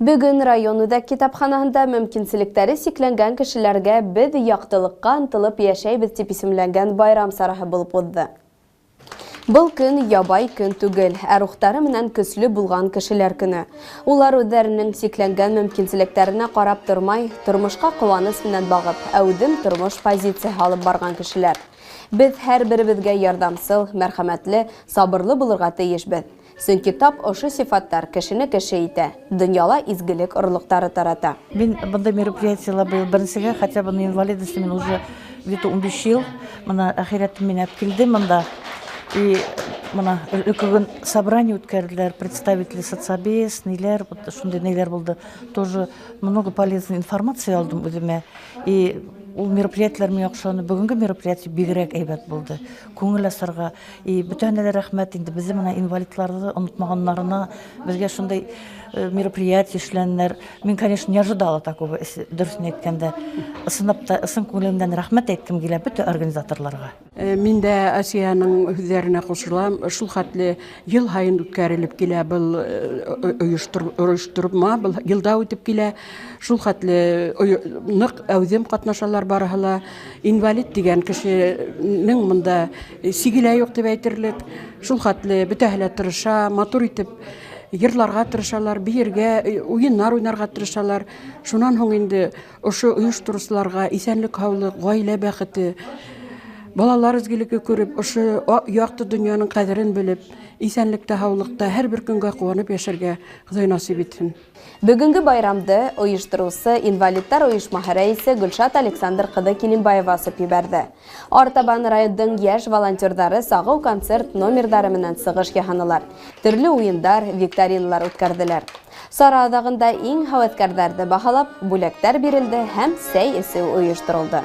Бөгөн район үҙәк китапханаһында мөмкинселектәре сикләнгән кешеләргә «Беҙ яҡтылыҡҡа ынтылып йәшәйбеҙ» тип исемләнгән байрам сараһы булып уҙҙы. Был көн ябай көн түгел, ә рухтары менән көслө булған кешеләр көнө. Улар үҙҙәренең сикләнгән мөмкинселектәренә ҡарап тормай, тормошҡа ҡыуаныс менән бағып, әүҙем тормош позицияһы алып барған кешеләр. Беҙ һәр беребеҙгә ярҙамсыл, мәрхәмәтле, сабырлы булырға тейешбеҙ. Сөнки тап ошо сифаттар кешене кеше итә, донъяла изгелек орлоҡтары тарата. Мин бындай мероприятиела быйыл беренсегә, хотя бы на инвалидности мин уже где-то 15 йыл. Мына әхирәтем мине алып килде мында. И мына бөгөн собрание үткәрҙеләр, представители соцобес, ниләр, вот шундай ниләр булды. Тоже много полезной информации алдым үҙемә. И ул мероприятиеләр миңә оҡшаны. Бөгөнгө мероприятие бигерәк әйбәт булды. Күңел асырға. И бөтәһенә лә рәхмәт инде беҙҙе мына инвалидларҙы онотмағандарына, беҙгә шундай мероприятие эшләнеләр. Мин, конечно, не ожидала такого, дөрөҫөн әйткәндә. Ысынлап та, ысын күңелемдән рәхмәт әйткем килә бөтә организаторларға. Мин дә Асияның һүҙҙәренә ҡушылам. Шул хәтле йыл һайын үткәрелеп килә был ойоштормма, был йылда үтеп килә. Шул хәтле ныҡ әүҙем ҡатнашалар барыһы ла. Инвалид тигән кешенең мында сиге лә юҡ тип әйтерлек. Шул хәтле бөтәһе лә тырыша, матур итеп йырларға тырышалар, бейергә, уйыннар уйнарға тырышалар. Шунан һуң инде ошо ойоштороусыларға иҫәнлек, һаулыҡ, ғаилә бәхете, балалар изгелеге күреп, ошо яҡты донъяның ҡәҙерен белеп, иҫәнлектә, һаулыҡта һәр бер көнгә ҡыуанып йәшәргә Хоҙай насип итһен. Бөгөнгө байрамды ойоштороусы инвалидтар ойошмаһы рәйесе Гөлшат Александр ҡыҙы Килимбаева асып ебәрҙе. Артабан райондың йәш волонтерҙары сағыу концерт номерҙары менән сығыш яһанылар. Төрлө уйындар, викториналар үткәрҙеләр. Сара аҙағында иң һәүәҫкәрҙәрҙе баһалап, бүләктәр бирелде һәм сәй эсеү ойошторолдо.